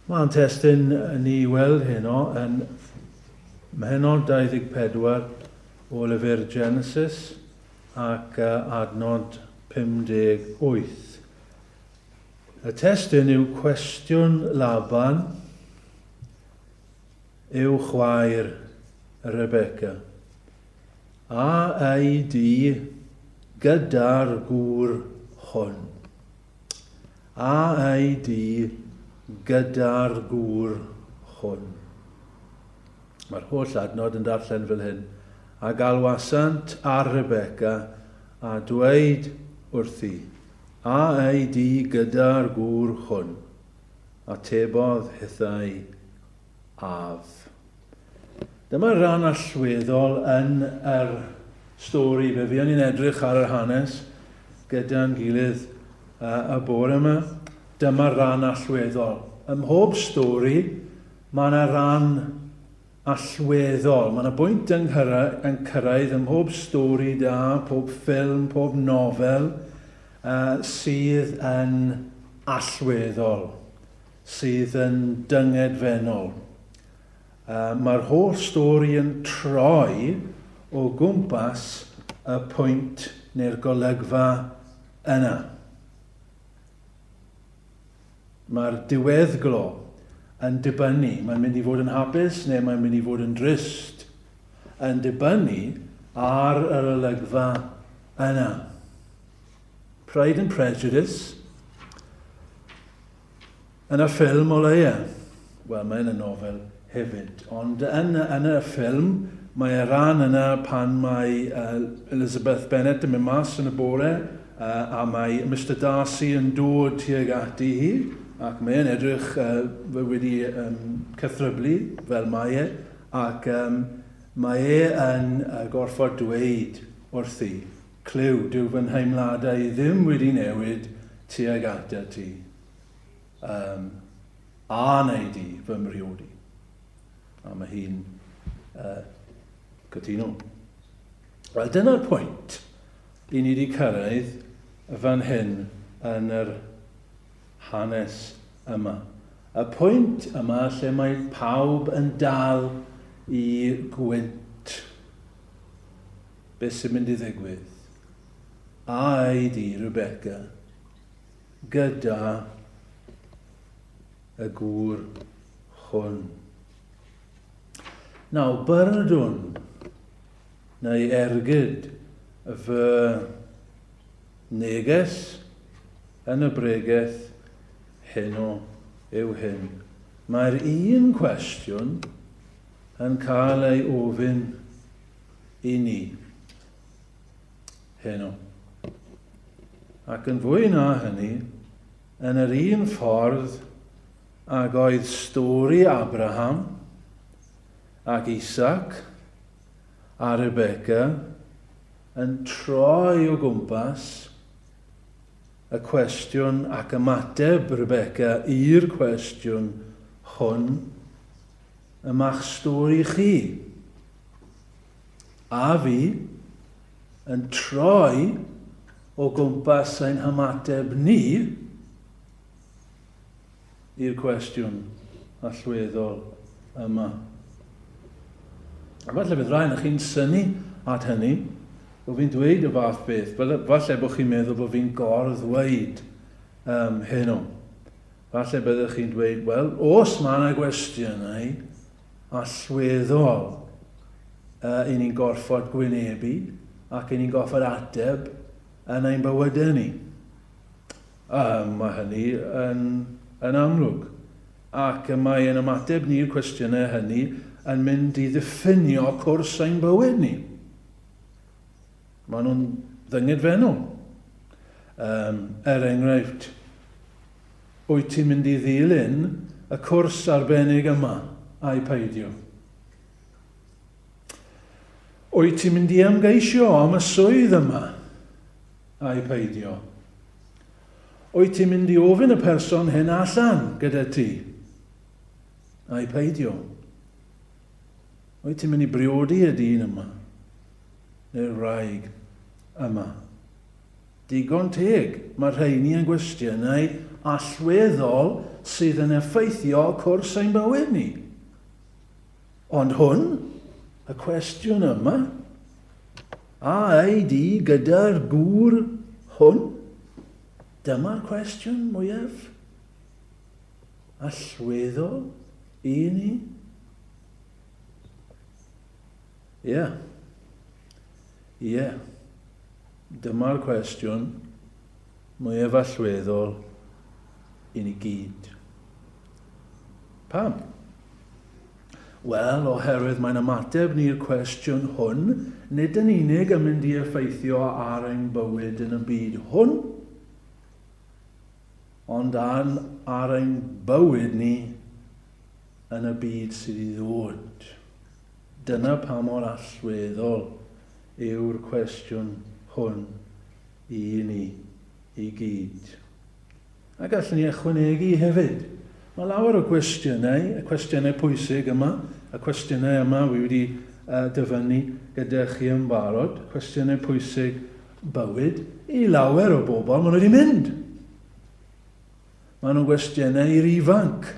Mae'n testun ni i weld heno yn mhennod 24 o lyfr Genesis ac adnod 58. Y testun yw cwestiwn Laban i'w chwaer Rebecca. A ei di gyda'r gŵr hwn? A ei di gyda'r gŵr hwn? Mae'r holl adnod yn darllen fel hyn. A galwasant ar Rebecca a dweud wrthi, A ei di gyda'r gŵr hwn? Atebodd hithau, Af. Dyma ran allweddol yn yr stori. Fe fuon ni'n edrych ar yr hanes gyda'n gilydd y bore yma. Dyma ran allweddol. Ym mhob stori, mae yna ran allweddol. Mae yna bwynt yn cyrraedd ym mhob stori da, pob ffilm, pob nofel, sydd yn allweddol, sydd yn dyngedfennol. Mae'r holl stori yn troi o gwmpas y pwynt neu'r golygfa yna. Mae'r diweddglo yn dibynnu, mae'n mynd i fod yn hapus neu mae'n mynd i fod yn drist, yn dibynnu ar yr olygfa yna. Pride and Prejudice, Yn y ffilm o leia. Wel, mae yn y nofel hefyd. Ond yn, yn y ffilm, mae y rhan yna pan mae uh, Elizabeth Bennet yn mynd mas yn y bore uh, a mae Mister Darcy yn dod tuag ati hi ac mae e'n edrych uh, wedi um, cythryblu fel mae e ac um, mae e yn uh, gorfod dweud wrthi, clyw, dyw fy nheimladau i ddim wedi newid tuag atat ti. Um, a wneud di fy mhriodi. A mae hi'n uh, cytuno. Wel, dyna'r pwynt i ni wedi cyrraedd fan hyn yn yr hanes yma. Y pwynt yma lle mae pawb yn dal i gwynt. Beth sy'n mynd i ddigwydd? A ei di, Rebecca, gyda y gŵr hwn. Nawr, byrdwn neu ergyd fy neges yn y bregeth heno yw hyn. Mae'r un cwestiwn yn cael ei ofyn i ni heno. Ac yn fwy na hynny, yn yr un ffordd ag oedd stori Abraham ac Isaac a Rebecca yn troi o gwmpas y cwestiwn ac ymateb Rebecca i'r cwestiwn hwn, y ma'ch stori chi a fi yn troi o gwmpas ein hymateb ni i'r cwestiwn allweddol yma. A falle bydd rhai chi'n synnu at hynny, bod fi'n dweud y fath beth. Falle bod chi'n meddwl bod fi'n gor-ddweud um, heno. Falle byddwch chi'n dweud, wel, os mae yna gwestiynau allweddol uh, i ni'n gorfod gwynebu ac i ni'n gorfod ateb yn ein bywydau ni. Um, mae hynny yn, yn amlwg. Ac mae ein ymateb ni i'r cwestiynau hynny yn mynd i ddiffinio cwrs ein bywyd ni. Maen nhw'n ddyngedfennol. Um, er enghraifft, wyt ti'n mynd i ddilyn y cwrs arbennig yma a'i peidio? Wyt ti'n mynd i ymgeisio am y swydd yma a'i peidio? Wyt ti'n mynd i ofyn y person hyn allan gyda ti a'i peidio? Wyt ti'n mynd i briodi y dyn yma neu'r wraig yma? Digon teg, mae rheini yn gwestiynau allweddol sydd yn effeithio cwrs ein bywyd ni. Ond hwn, y cwestiwn yma, a ei di gyda'r gŵr hwn? Dyma'r cwestiwn mwyaf allweddol i ni. Ie. Ie. Dyma'r cwestiwn mwyaf allweddol i ni gyd. Pam? Wel, oherwydd mae'n ymateb ni'r cwestiwn hwn nid yn unig yn mynd i effeithio ar ein bywyd yn y byd hwn, ond ar, ar ein bywyd ni yn y byd sydd i ddod. Dyna pa mor allweddol yw'r cwestiwn hwn i ni i gyd. A gallwn ni ychwanegu hefyd, mae lawer o gwestiynau, y cwestiynau pwysig yma, y cwestiynau yma wi wedi uh, dyfynnu gyda chi yn barod, cwestiynau pwysig bywyd, i lawer o bobl, maen nhw wedi mynd. Maen nhw'n gwestiynau i'r ifanc.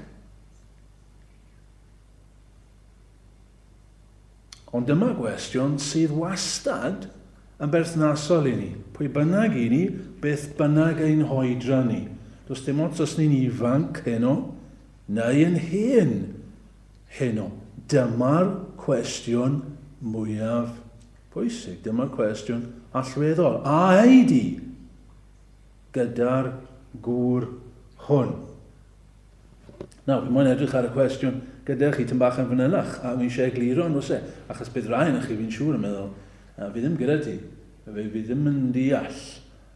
Ond dyma gwestiwn sydd wastad yn berthnasol i ni, pwy bynnag i ni, beth bynnag ein hoedran ni. Does dim ots os ni'n ifanc heno, neu yn hen heno. Dyma'r cwestiwn mwyaf pwysig, dyma'r cwestiwn allweddol. A ei di gyda'r gŵr hwn? Nawr, fi moyn edrych ar y cwestiwn gyda chi tyn bach yn fanylach, a fi eisiau egluro yn e, achos bydd rai yn chi fi'n siŵr yn meddwl, fi ddim gyda ti, fi, fi ddim yn deall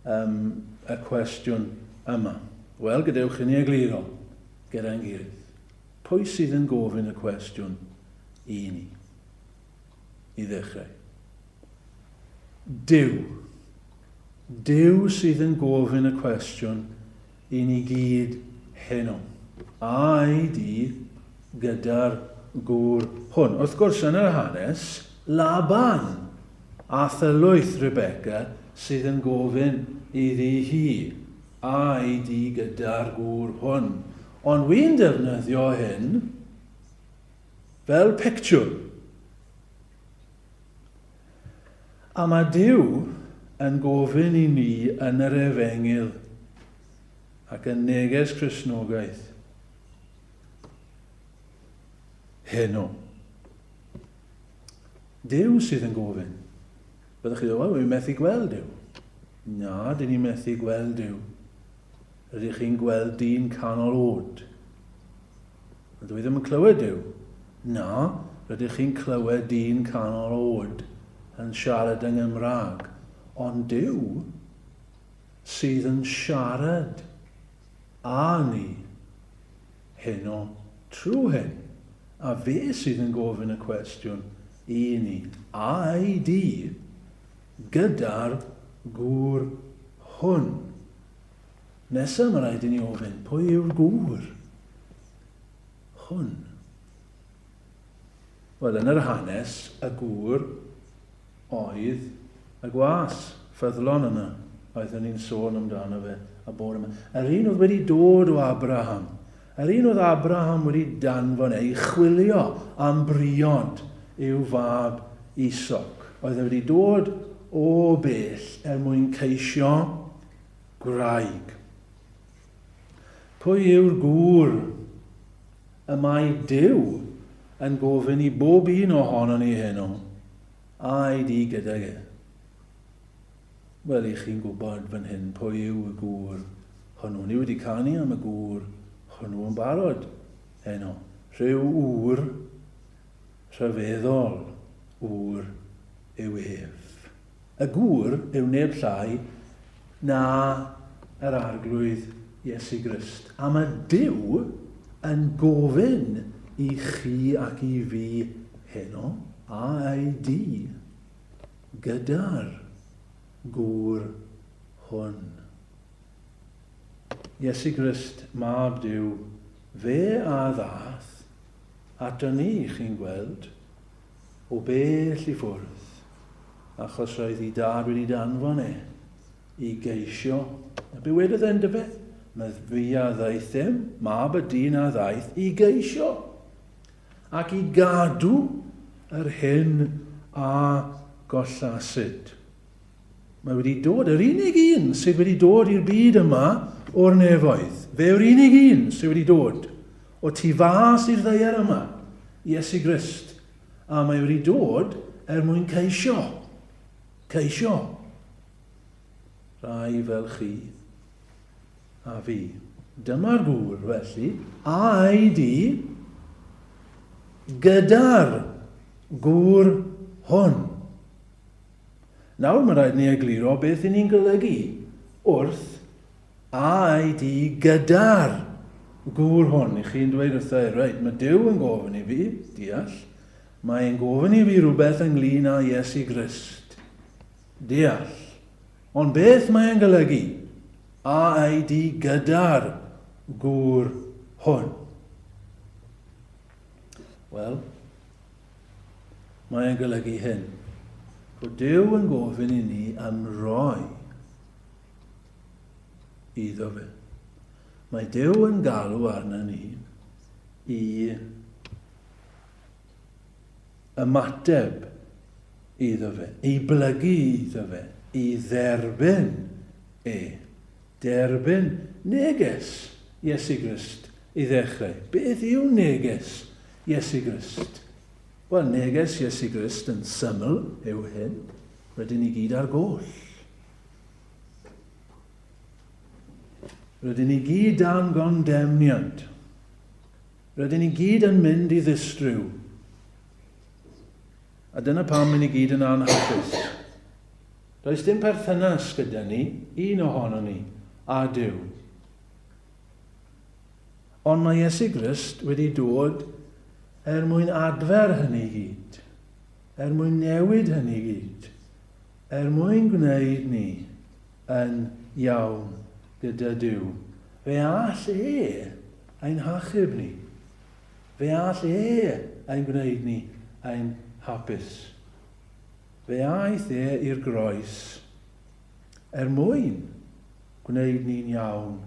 um, y cwestiwn yma. Wel, gadewch i ni egluro gyda'n gilydd. Pwy sydd yn gofyn y cwestiwn i ni? I ddechrau. Duw. Duw sydd yn gofyn y cwestiwn i ni gyd heno. Ai di gyda'r gŵr hwn? Wrth gwrs, yn yr hanes, Laban a thylwyth Rebecca sydd yn gofyn iddi hi, ai di gyda'r gŵr hwn? Ond wy'n defnyddio hyn fel pictiwr. A mae Duw yn gofyn i ni yn yr Efengyl ac yn neges Cristnogaeth heno. Duw sydd yn gofyn. Byddwch chi dweud, wel, wy'n methu gweld Duw. Na, dyn ni'n methu gweld Duw. Rydych chi'n gweld dyn canol oed. Dydw i ddim yn clywed Duw. Na, rydych chi'n clywed dyn canol oed yn siarad yng Nghymraeg. Ond Duw sydd yn siarad â ni heno trwy hyn. A fe sydd yn gofyn y cwestiwn i ni, a ei di gyda'r gŵr hwn? Nesa mae rhaid i ni ofyn, pwy yw'r gŵr hwn? Wel, yn yr hanes, y gŵr oedd y gwas ffyddlon yna oeddwn ni'n sôn amdano fe y bore yma. Yr un oedd wedi dod o Abraham. Yr un oedd Abraham wedi danfon ei chwilio am briod i'w fab Isoc. Oedd e wedi dod o bell er mwyn ceisio gwraig. Pwy yw'r gŵr y mae Duw yn gofyn i bob un ohonon ni heno, ai di gydag e? Wel, i chi'n gwybod fan hyn pwy yw y gŵr hwnnw. Ni wedi canu am y gŵr hwnnw yn barod heno. Rhyw ŵr rhyfeddol ŵr yw ef. Y gŵr yw neb llai na yr Arglwydd Iesu Grist. A mae Duw yn gofyn i chi ac i fi heno, a ei di gyda'r gŵr hwn. Iesu Grist, Mab Duw, fe a ddath ato ni, chi'n gweld, o bell i ffwrdd, achos roedd ei dad wedi danfon e. i geisio. A be wedodd e'n dyfe? Mae fi a ddaethum, mab y dyn a ddaeth, i geisio ac i gadw yr hyn a gollasid. Mae wedi dod, yr unig un sydd wedi dod i'r byd yma o'r nefoedd. Fe yw'r unig un sydd wedi dod o tu fas i'r ddaear yma, Iesu Grist. A mae wedi dod er mwyn ceisio. Ceisio. Rhai fel chi a fi. Dyma'r gŵr, felly, a ei di gyda'r gŵr hwn. Nawr mae rhaid ni egluro beth i ni'n golygu wrth a ei di gyda'r gŵr hwn. I chi'n dweud wrtha i, reit, mae Duw yn gofyn i fi, deall, mae e'n gofyn i fi rhywbeth ynglyn â Iesu Grist. Deall. Ond beth mae e'n golygu? A ei di gyda'r gŵr hwn? Wel, Mae e'n golygu hyn, bod Duw yn gofyn i ni am roi iddo fe. Mae Duw yn galw arna ni i ymateb iddo fe, i blygu iddo fe, i dderbyn e. Derbyn neges Iesu Grist i ddechrau. Beth yw neges Iesu Grist? Wel, neges Iesu Grist yn syml yw hyn. Rydyn ni gyd ar goll. Rydyn ni gyd dan gondemniad. Rydyn ni gyd yn mynd i ddistryw. A dyna pam ni gyd yn anhapus. Does dim perthynas gyda ni, un ohono ni, a Duw. Ond mae Iesu Grist wedi dod er mwyn adfer hynny i gyd, er mwyn newid hynny i gyd, er mwyn gwneud ni yn iawn gyda Duw. Fe all e ein hachub ni. Fe all e ein gwneud ni ein hapus. Fe aeth e i'r groes er mwyn gwneud ni'n iawn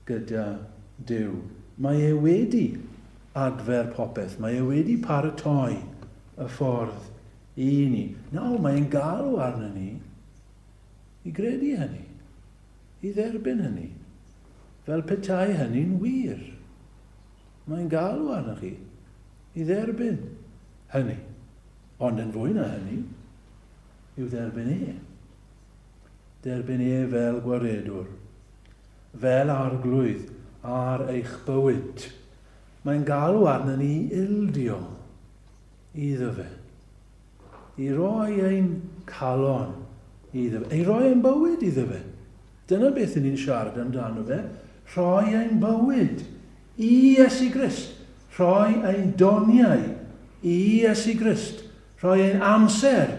gyda Duw. Mae e wedi adfer popeth. Mae e wedi paratoi y ffordd i ni. Nawr mae e'n galw arno ni i gredu hynny, i dderbyn hynny, fel petai hynny'n wir. Mae'n galw arnoch chi i dderbyn hynny. Ond yn fwy na hynny, i'w dderbyn e. Derbyn e fel gwaredwr, fel arglwydd ar eich bywyd. Mae'n galw arna ni i ildio iddo fe, i roi ein calon iddo fe, i roi ein bywyd iddo fe. Dyna beth ni'n siarad amdano fe, rhoi ein bywyd i Iesu Grist, rhoi ein doniau i Iesu Grist, Rhoi ein amser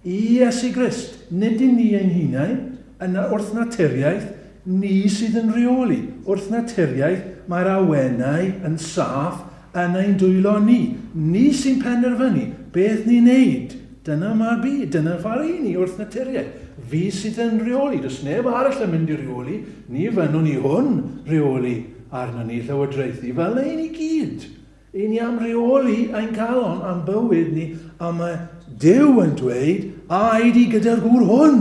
i Iesu Grist, nid i ni ein hunain, yna wrth naturiaeth, ni sydd yn rheoli. Wrth naturiaeth, mae'r awenau yn saff yn ein dwylo ni. Ni sy'n penderfynu beth ni'n neud. Dyna mae'r byd, dyna ffordd i ni wrth naturiaeth. Fi sydd yn rheoli, does neb arall yn mynd i reoli, ni fynnwn i hwn reoli arnon ni, llywodraethu, fel ein i gyd. I ni am reoli ein calon a'n bywyd ni, a mae Duw yn dweud, Aed i gyda'r gŵr hwn!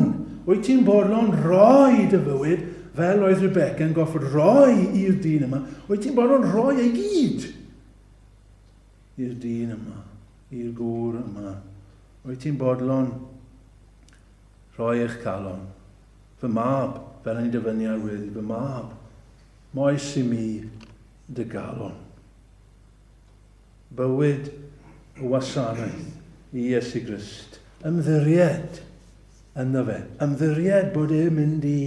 Wyt ti'n bodlon rhoi dy fywyd fel oedd Rebecca yn gorfod rhoi i'r dyn yma? Wyt ti'n bodlon rhoi ei gyd i'r dyn yma, i'r gŵr yma? Wyt ti'n bodlon rhoi eich calon? Fy mab, fel yn ei dyfynnu ar weddi, fy mab, moes i mi dy galon. Bywyd o wasanaeth i Iesu Grist. Ymddiried ynddo fe. Ymddiried bod e'n mynd i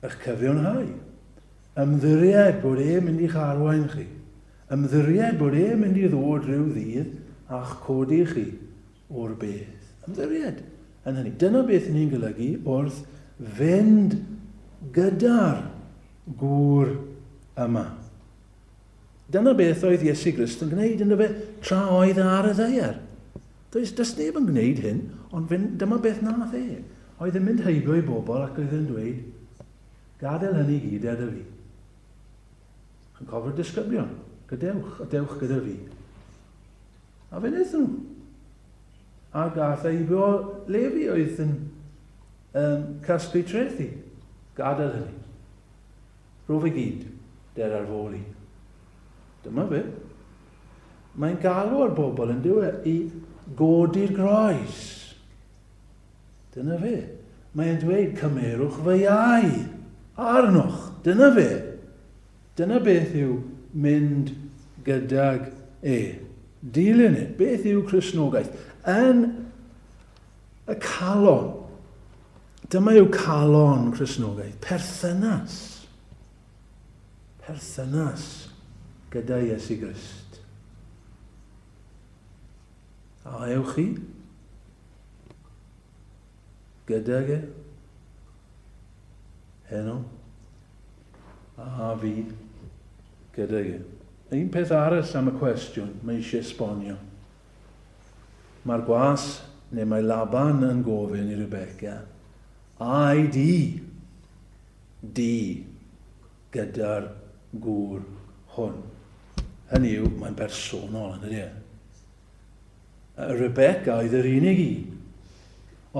eich cyfiawnhau. Ymddiried bod e'n mynd i'ch arwain chi. Ymddiried bod e'n mynd i ddod rhyw ddydd a'ch codi chi o'r bedd. Ymddiried yn hynny. Dyna beth ni'n golygu wrth fynd gyda'r gŵr yma. Dyna beth oedd Iesu Grist yn gwneud ynddo fe tra oedd e ar y ddaear. Does, does neb yn gwneud hyn, ond fynd, dyma beth nath e. Oedd yn mynd heibio i bobl ac oedd yn dweud, gadael hynny i gyd er fi. Chi'n cofio'r disgyblion? Gadewch, a dewch gyda fi. A fe wnaethon nhw. A gath heibio Lefi oedd yn um, casglu trethi. Gadael hynny. Rho fe gyd, der ar fôl i. Dyma fe. Mae'n galw ar bobl yn dyw e i godi'r groes. Dyna fe. Mae'n dweud, cymerwch fy iau arnoch. Dyna fe. Dyna beth yw mynd gydag e. Dilyn e. Beth yw Cristnogaeth? Yn y calon. Dyma yw calon Cristnogaeth. Perthynas. Perthynas gyda Iesu Grist. A ewch chi gydag e heno a fi gydag e. Un peth arall am y cwestiwn mae eisiau esbonio. Mae'r gwas, neu mae Laban yn gofyn i Rebecca, ai di, di gyda'r gŵr hwn. Hynny yw, mae'n bersonol, yn ydy e? Rebecca oedd yr unig un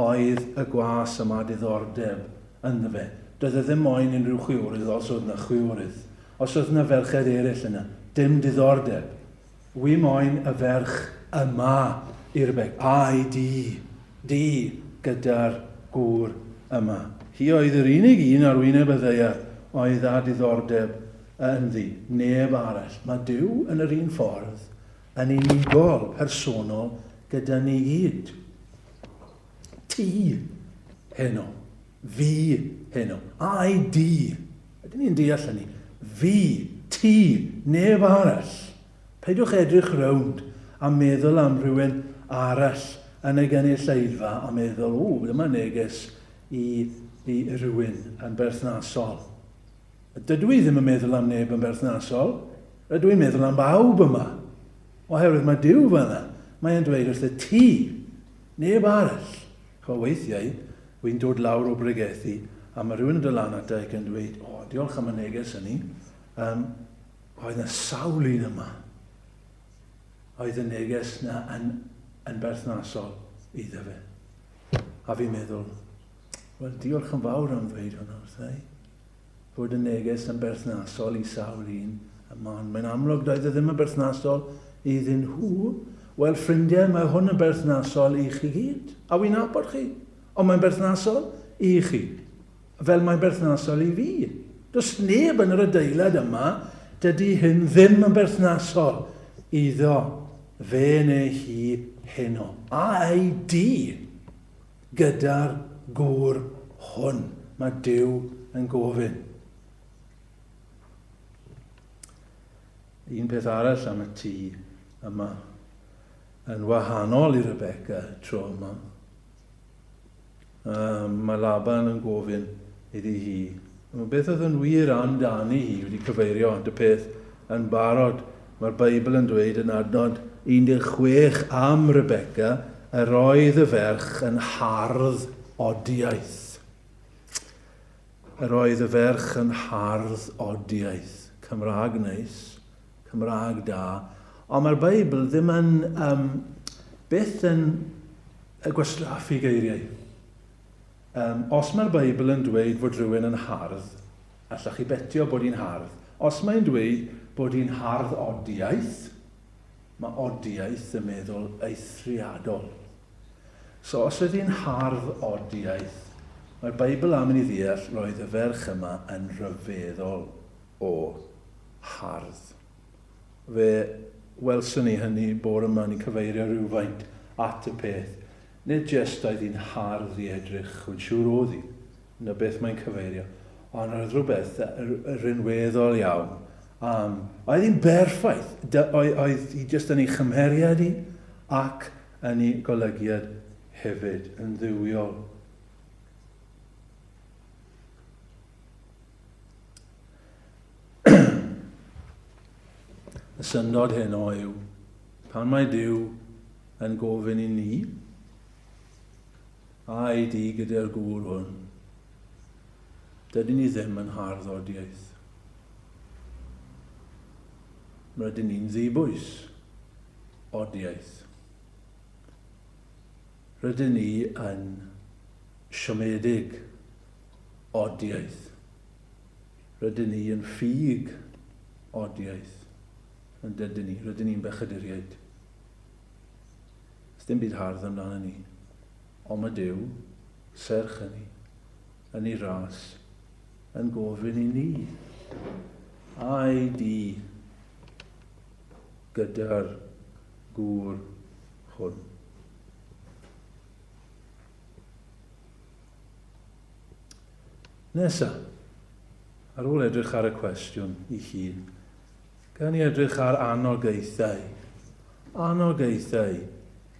oedd y gwas yma diddordeb ynddo fe. Doedd e ddim moyn unrhyw chwiorydd os oedd yna chwiorydd. Os oedd yna ferched eraill yna, dim diddordeb. Wi moyn y ferch yma i Rebecca. Ai di, di gyda'r gŵr yma. Hi oedd yr unig un ar wyneb y ddaear oedd â diddordeb ynddi, neb arall. Mae Duw yn yr un ffordd, yn unigol, personol, gyda ni gyd. Ti heno. Fi heno. Ai di. Ydyn ni'n deall hynny? Fi, ti, neb arall. Peidiwch edrych rownd a meddwl am rhywun arall yn y gynulleidfa a meddwl, o, dyma neges i, i rhywun yn berthnasol. Dydw i ddim yn meddwl am neb yn berthnasol. Rydw i'n meddwl am bawb yma. Oherwydd mae Duw fan'na. Mae e'n dweud wrtho ti, neb arall. Chwa weithiau, wy'n dod lawr o bregethu a mae rhywun yn dod lan ata ac yn dweud, o, oh, diolch am y neges hynny. Um, oedd yna sawl un yma. Oedd y neges na yn, yn berthnasol iddo fe. A fi'n meddwl, wel, diolch yn fawr am ddweud hwnna wrtha i. Fod y neges yn berthnasol i sawl un yma, ond mae'n amlwg doedd e ddim yn berthnasol iddyn nhw. Wel, ffrindiau, mae hwn yn berthnasol i chi gyd. A wy'n nabod chi, ond mae'n berthnasol i chi, fel mae'n berthnasol i fi. Does neb yn yr adeilad yma, dydy hyn ddim yn berthnasol iddo fe neu hi heno. A ei di Gyda'r gŵr hwn, mae Duw yn gofyn. Un peth arall am y tŷ yma, yn wahanol i Rebecca tro yma. Um, mae Laban yn gofyn iddi hi. Beth oedd yn wir amdani hi wedi cyfeirio at y peth yn barod. Mae'r Beibl yn dweud yn adnod 16 am Rebecca, yr oedd y ferch yn hardd odiaeth. Yr oedd y ferch yn hardd odiaeth. Cymraeg neis, Cymraeg da. Ond mae'r Beibl ddim yn um, byth yn gwastraffu geiriau. Um, os mae'r Beibl yn dweud fod rhywun yn hardd, allwch chi betio bod hi'n hardd. Os mae'n dweud bod hi'n hardd odiaeth, mae odiaeth yn meddwl eithriadol. So os oedd hi'n hardd odiaeth, mae'r Beibl am i ni ddeall roedd y ferch yma yn rhyfeddol o hardd. Fe welson ni hynny bore yma, ni'n cyfeirio rhywfaint at y peth. Nid jest oedd hi'n hardd i edrych, wy'n siŵr oedd hi, na beth mae'n cyfeirio, ond roedd rhywbeth rhinweddol iawn am... Oedd hi'n berffaith, oedd hi jyst yn ei chymheriad hi ac yn ei golygiad hefyd, yn dduwiol. Y syndod heno yw, pan mae Duw yn gofyn i ni, Ai di gyda'r gŵr hwn? Dydyn ni ddim yn hardd odiaeth. Rydyn ni'n ddibwys odiaeth. Rydyn ni yn siomedig odiaeth. Rydyn ni yn ffug odiaeth. Yn dydyn ni? Rydyn ni'n bechaduriaid. Dim byd hardd amdano ni. Ond mae Duw, serch hynny, yn ei ras, yn gofyn i ni, ai di gyda'r gŵr hwn? Nesa, ar ôl edrych ar y cwestiwn i hun, Gawn ni edrych ar anogaethau. Anogaethau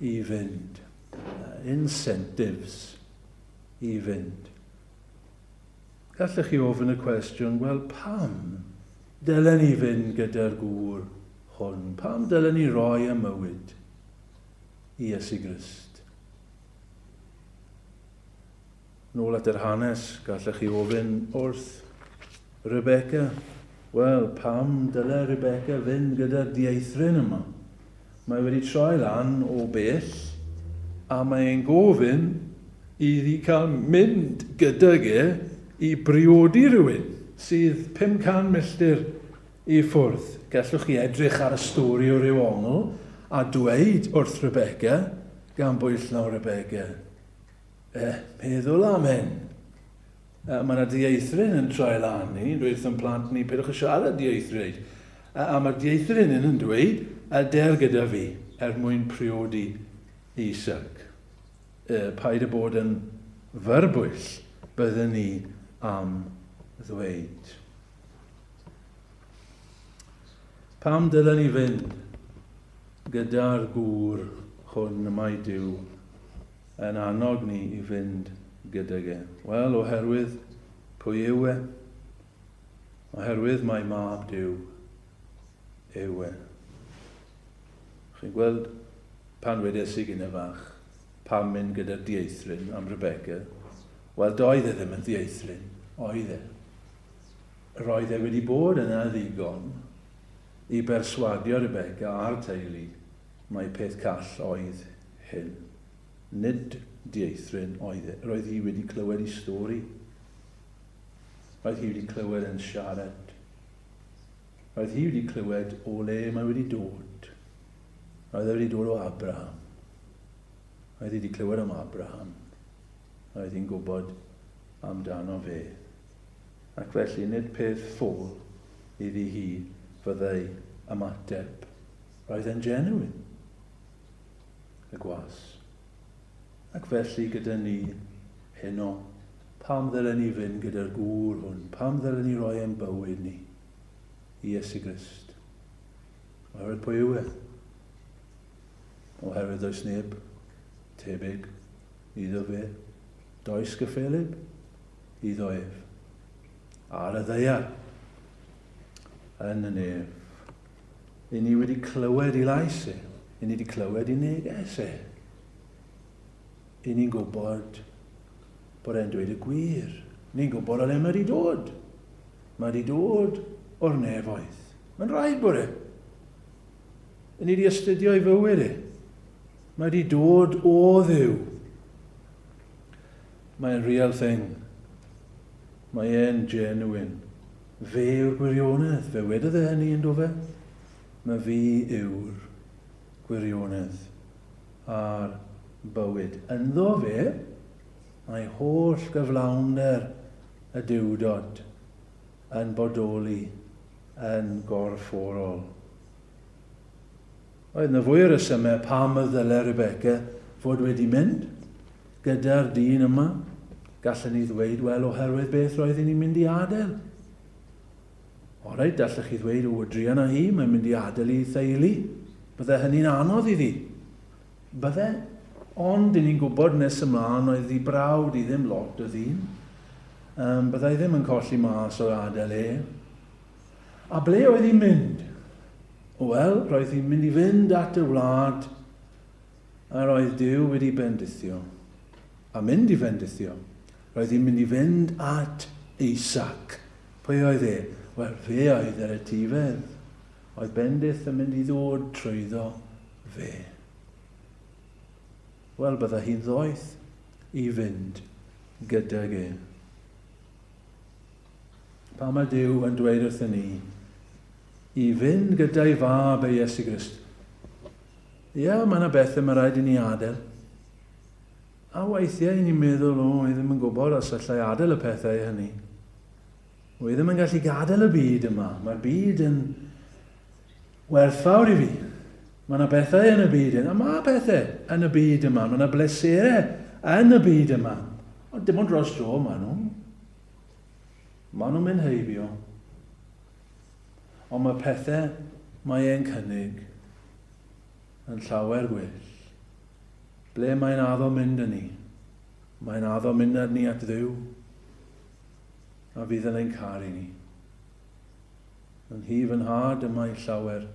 i fynd. Incentives i fynd. Gallech chi ofyn y cwestiwn, wel pam dylen ni fynd gyda'r gŵr hwn? Pam dylen ni roi y mywyd i Iesu Grist? Nôl at yr hanes, gallech chi ofyn wrth Rebecca, wel, pam dyle Rebecca fynd gyda'r dieithryn yma? Mae wedi troi lan o bell, a mae e'n gofyn iddi cael mynd gydag e i briodi rhywun sydd 500 milltir i ffwrdd. Gallwch chi edrych ar y stori o ryw ongl a dweud wrth Rebecca, gan bwyll nawr Rebecca, Eh, meddwl am hyn. Eh, mae yna dieithryn yn troi lan ni, yn dweud wrth plant ni, peidiwch â siarad dieithriaid. A, a mae'r dieithryn hyn yn dweud, a der gyda fi, er mwyn priodi Isaac. Eh, paid â bod yn fyrbwyll, byddwn ni am ddweud. Pam dylen ni fynd gyda'r gŵr hwn y mae Duw yn annog ni i fynd gydag e? Wel, oherwydd pwy yw e? Oherwydd mae mab Duw yw e. Chi'n gweld pan wedes i gyda fach, pam mynd gyda'r dieithryn am Rebecca? Wel, doedd e ddim yn ddieithryn, oedd e? Roedd e wedi bod yna ddigon i berswadio Rebecca a'r teulu mai peth call oedd hyn. Nid dieithryn oedd e. Roedd hi wedi clywed ei stori. Roedd hi wedi clywed e'n siarad. Roedd hi wedi clywed o le mae wedi dod. Roedd e wedi dod o Abraham. Roedd hi wedi clywed am Abraham. Roedd hi'n gwybod amdano fe. Ac felly nid peth ffôl iddi hi fyddai ymateb. Roedd e'n genuine, y gwas. Ac felly gyda ni heno, pam ddylen ni fynd gyda'r gŵr hwn? Pam ddylen ni roi ein bywyd ni i Iesu Grist? Oherwydd pwy yw e? Oherwydd does neb tebyg iddo fe. Does gyffelyb iddo ef. Ar y ddaear, yn y nef. I ni wedi clywed i lais e. I ni wedi clywed i neges e. I ni'n gwybod bod e'n dweud y gwir. Ni'n gwybod o le mae wedi dod. Mae wedi dod o'r nefoedd. Mae'n rhaid bod e. I ni wedi astudio ei fywyd e. Mae wedi dod o Dduw. Mae'n real thing. Mae e'n genuine. Fe yw'r gwirionedd. Fe wedodd e hynny yn do fe? Mae fi yw'r gwirionedd a'r bywyd. Ynddo fe, mae holl gyflawnder y Duwdod yn bodoli yn gorfforol. Oedd yna fwy o resymau pam y ddyle Rebecca fod wedi mynd gyda'r dyn yma. Gallen ni ddweud, wel, oherwydd beth roedd hi'n mynd i adael. O reit, allech chi ddweud, o, druan â hi, mae'n mynd i adael ei theulu. Bydde hynny'n anodd iddi. Bydde. Ond, dyn ni'n gwybod nes ymlaen oedd hi brawd i ddim lot o ddyn. Um, byddai ddim yn colli mas o'r adael e. A ble oedd hi'n mynd? Wel, roedd hi'n mynd i fynd at y wlad yr oedd Duw wedi bendithio. a mynd i fendithio. Roedd hi'n mynd i fynd at Isaac. Pwy oedd e? Wel, fe oedd yr etifedd. Oedd bendith yn mynd i ddod trwyddo fe. Wel, bydda hi'n ddoeth i fynd gydag e. Pan mae Duw yn dweud wrthyn ni i fynd gyda'i fab e Iesu Grist, ia, mae yna bethau mae rhaid i ni adael. A weithiau i ni'n meddwl, o, i ddim yn gwybod os allai adael y pethau hynny. Wy ddim yn gallu gadael y byd yma. Mae'r byd yn werthfawr i fi. Mae yna bethau yn y byd hyn, a mae pethau yn y byd yma. Mae yna bleserau yn y byd yma. Ond dim ond dros dro maen nhw. Maen nhw'n mynd heibio. Ond mae pethau mae e'n cynnig yn llawer gwell. Ble mae'n addo mynd â ni? Mae'n addo mynd â ni at Dduw, a fydd yn ein caru ni. Yn nhŷ fy nhad y mae llawer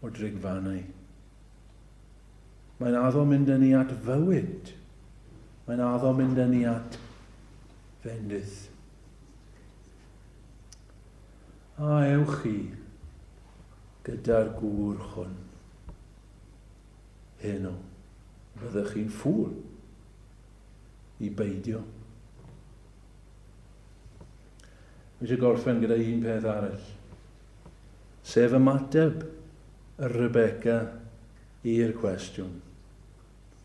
o drigfannau. Mae'n addo mynd â ni at fywyd. Mae'n addo mynd â ni at fendith. A ewch chi gyda'r gŵr hwn heno. Fyddech chi'n ffŵl i beidio. Fi eisiau gorffen gyda un peth arall, sef ymateb Rebecca i'r cwestiwn.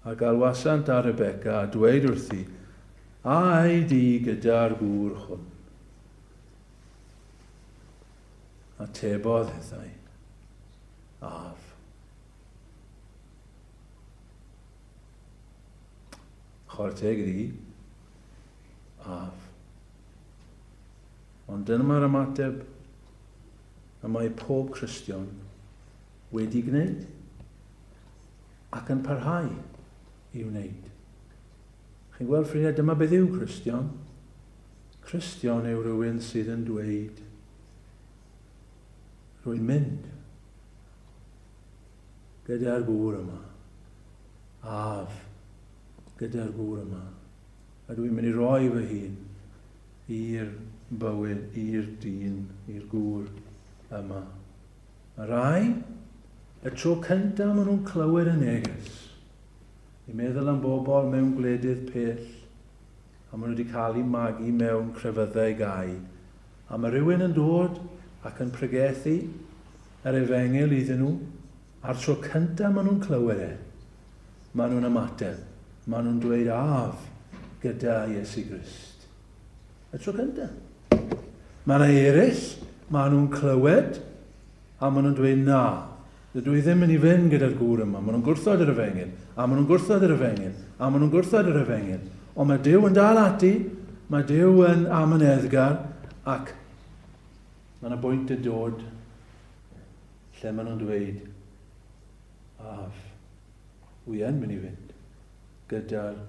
A galwasant ar Rebecca a dweud wrthi, A ei di gyda'r gŵr hwn? Atebodd hithau, Af. Chwarae teg iddi, Af. Ond dyma'r ymateb y mae pob Cristion wedi gwneud ac yn parhau i wneud. Chi'n gweld, ffrindiau, dyma beth yw Cristion. Cristion yw rhywun sydd yn dweud, rwy'n mynd gyda'r gŵr yma. Af gyda'r gŵr yma. A dwi'n mynd i roi fy hun i'r bywyd, i'r dyn, i'r gŵr yma. Mae rai, y tro cyntaf maen nhw'n clywed y neges, i meddwl am bobl mewn gwledydd pell, a maen nhw wedi cael eu magu mewn crefyddau gau, a mae rhywun yn dod ac yn pregethu yr efengyl iddyn nhw, a'r tro cyntaf maen nhw'n clywed e, maen nhw'n ymateb. Maen nhw'n dweud af gyda Iesu Grist. Y tro cyntaf. Mae yna eraill, maen nhw'n clywed, a maen nhw'n dweud na. Dydw i ddim yn i fynd gyda'r gŵr yma. Maen nhw'n gwrthod yr efengyl, a maen nhw'n gwrthod yr efengyl, a maen nhw'n gwrthod yr efengyl. Ond mae Duw yn dal ati, mae Duw yn amyneddgar, ac mae yna bwynt yn dod lle maen nhw'n dweud, af, wy yn mynd i fynd gyda'r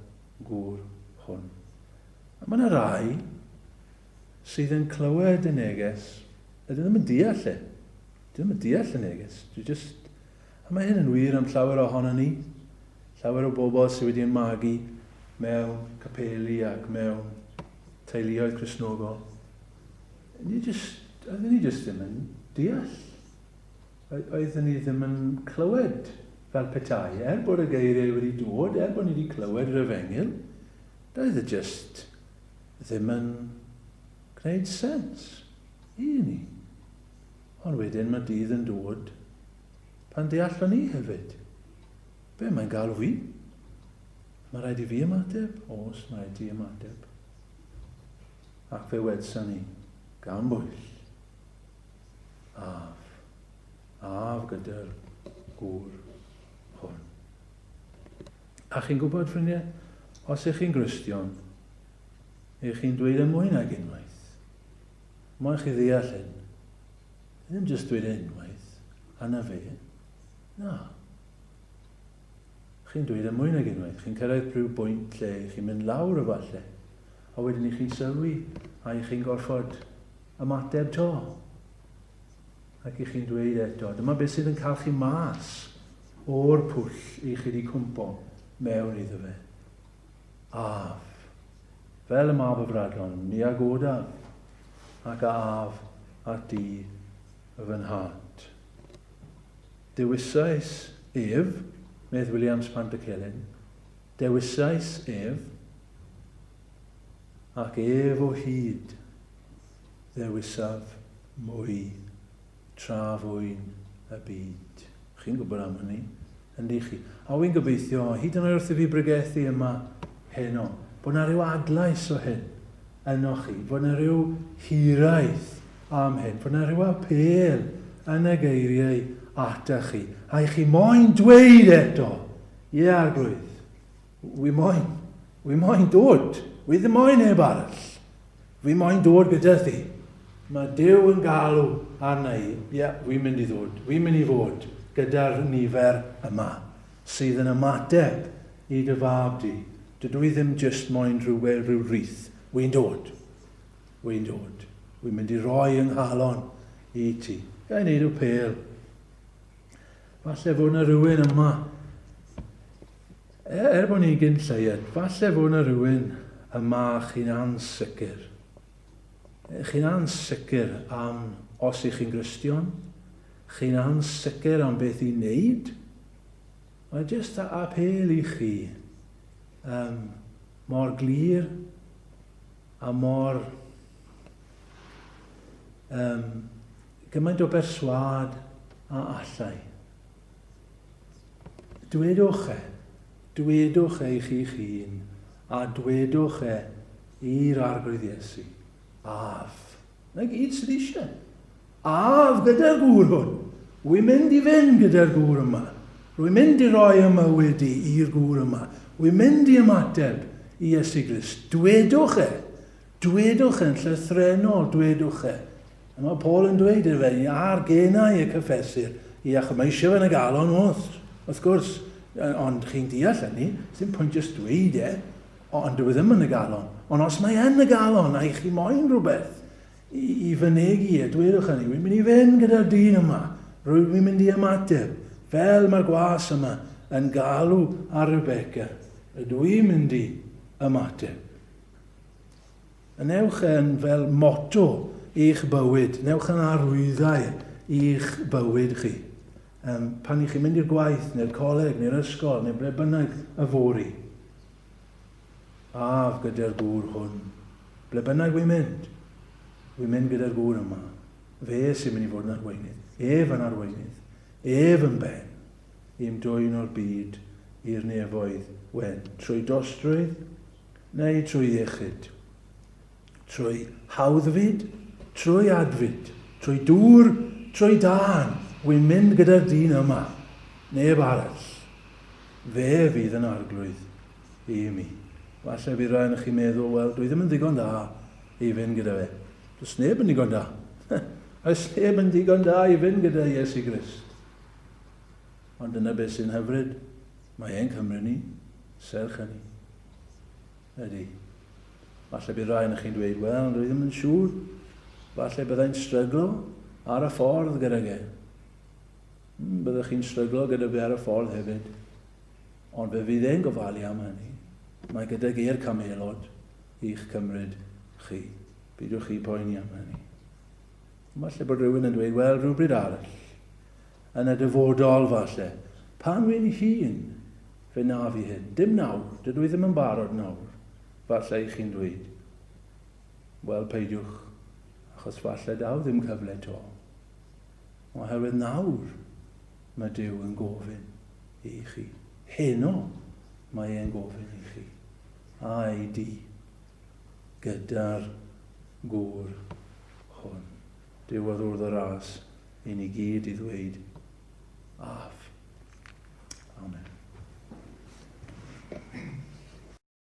gŵr hwn. A mae yna rai sydd yn clywed y neges, a dyn ddim yn deall e. Dyn ddim yn deall y neges. Dwi just... A mae hyn yn wir am llawer ohono ni. Llawer o bobl sydd wedi magu mewn capeli ac mewn teuluoedd Cristnogol. Ni just, oedden ni just ddim yn deall. Oedden ni ddim yn clywed fel petai. Er bod y geiriau wedi dod, er bod ni wedi clywed yr efengyl, doedd e just ddim yn gwneud sens i ni. Ond wedyn mae dydd yn dod pan deallwn ni hefyd. Be mae'n galw fi? Mae rhaid i fi ymateb? Oes, mae rhaid i ymateb. Ac fe wedson ni, gan bwyll, Af. Af gyda'r gŵr hwn. A chi'n gwybod, ffrindiau, os ych chi'n Gristion, ych chi'n dweud e mwy nag unwaith. Moyn chi ddeall hyn. Ddim jyst dweud e unwaith, a na fe. Na. Chi'n dweud e mwy nag unwaith. Chi'n cyrraedd rhyw bwynt lle chi'n mynd lawr efallai, a wedyn i chi'n sylwi, a i chi'n gorfod ymateb 'to. Ac i chi'n dweud eto, dyma beth sydd yn cael chi mas o'r pwll i chi wedi cwmpo mewn iddo fe. Af. Fel y mab y fradlon, mi a godaf, ac a af at di fy nhad. Dewisais ef, medd Williams Pantycelyn, dewisais ef, ac ef o hyd ddewisaf mwy tra fwy'n y byd. Chi'n gwybod am hynny, yndych chi? A wy'n gobeithio, hyd yn oed wrth i fi bregethu yma heno, bod 'na ryw adlais o hyn ynoch chi, fod 'na ryw hiraeth am hyn, fod 'na rhyw apêl yn y geiriau atach chi, a i chi moyn dweud eto, ie Arglwydd, wi moyn, wi moyn dod, wi ddim moyn neb arall, wi moyn dod gyda thi. Mae Duw yn galw arna i, ie, wi'n mynd i ddod, wi'n mynd i fod gyda'r nifer yma sydd yn ymateb i dy fab di. Dydw i ddim jyst moyn rhywle rhyw rith, wi'n dod. Wy'n dod. Wy'n mynd i roi yng nghalon i ti. Ga i wneud apêl? Falle fod yna rhywun yma, er, er bod ni'n gyn lleied, falle fod yna rhywun yma chi'n ansicr. Chi'n ansicr am os ych chi'n Gristion, chi'n ansicr am beth i wneud. Mae jyst a apêl i chi um, mor glir a mor um, gymaint o berswâd a allai. Dwedwch e, dwedwch e i chi'ch hun, a dwedwch e i'r Arglwydd Iesu. Af. Na gyd sydd eisiau. Af gyda'r gŵr hwn. Wy'n mynd i fynd gyda'r gŵr yma. Rwy'n mynd i roi y mywyd i i'r gŵr yma. Wy'n mynd i ymateb i Iesu Grist. Dwedwch e. Dwedwch e'n llythrennol, dwedwch e. A mae Paul yn dweud iddo fe, ar genau y cyffesir, i achos mae eisiau fe yn y galon wrth, wrth gwrs, ond chi'n deall hynny, sy'n pwynt jyst dweud e, ond dyw e ddim yn y galon. Ond os mae yn y galon, a i chi moyn rhywbeth, i, i fynegi e, dwedwch hynny, wy'n mynd i fynd gyda'r dyn yma, rwy'n mynd i ymateb, fel mae'r gwas yma yn galw ar Rebecca, ydw i'n mynd i ymateb. A newch e'n fel motto i'ch bywyd, newch yn arwyddau i'ch bywyd chi. Um, pan i chi'n mynd i'r gwaith, neu'r coleg, neu'r ysgol, neu ble bynnag yfory, Af gyda'r gŵr hwn. Ble bynnag wy'n mynd, wy'n mynd gyda'r gŵr yma. Fe sy'n mynd i fod yn arweinydd. Ef yn arweinydd. Ef yn ben. I'm dwyn o'r byd i'r nefoedd wen. Trwy dostrwydd neu trwy iechyd. Trwy hawddfyd, trwy adfyd. Trwy dŵr, trwy dân. Wy'n mynd gyda'r dyn yma. Neb arall. Fe fydd yn arglwydd i mi. Falle fydd rhai ohonoch chi'n meddwl, wel, dwi ddim yn ddigon da i fynd gyda fe. Does neb yn ddigon da. Oes neb yn ddigon da i fynd gyda Iesu Grist. Ond dyna beth sy'n hyfryd. Mae e'n cymryd ni, serch hynny. Ydy. Falle bydd rhai ohonoch chi'n dweud, wel, dwi ddim yn siŵr. Falle byddai'n stryglo ar y ffordd gyda ge. Hmm, byddwch chi'n stryglo gyda fe ar y ffordd hefyd. Ond fe fydd e'n gofalu am hynny. Mae gydag e'r camelod i'ch cymryd chi. Peidiwch chi poeni am hynny. Falle bod rhywun yn dweud, wel, rhywbryd arall, yn y dyfodol falle, pan wy'n hun, fe na fi hyn. Dim nawr, dydw i ddim yn barod nawr, falle i chi'n dweud. Wel, peidiwch, achos falle daw ddim cyfle to. Oherwydd nawr mae Duw yn gofyn i chi. Heno mae e'n gofyn i chi. Ai di gyda'r gŵr hwn. Duw a ddwrdd y ras i ni gyd i ddweud af. Amen.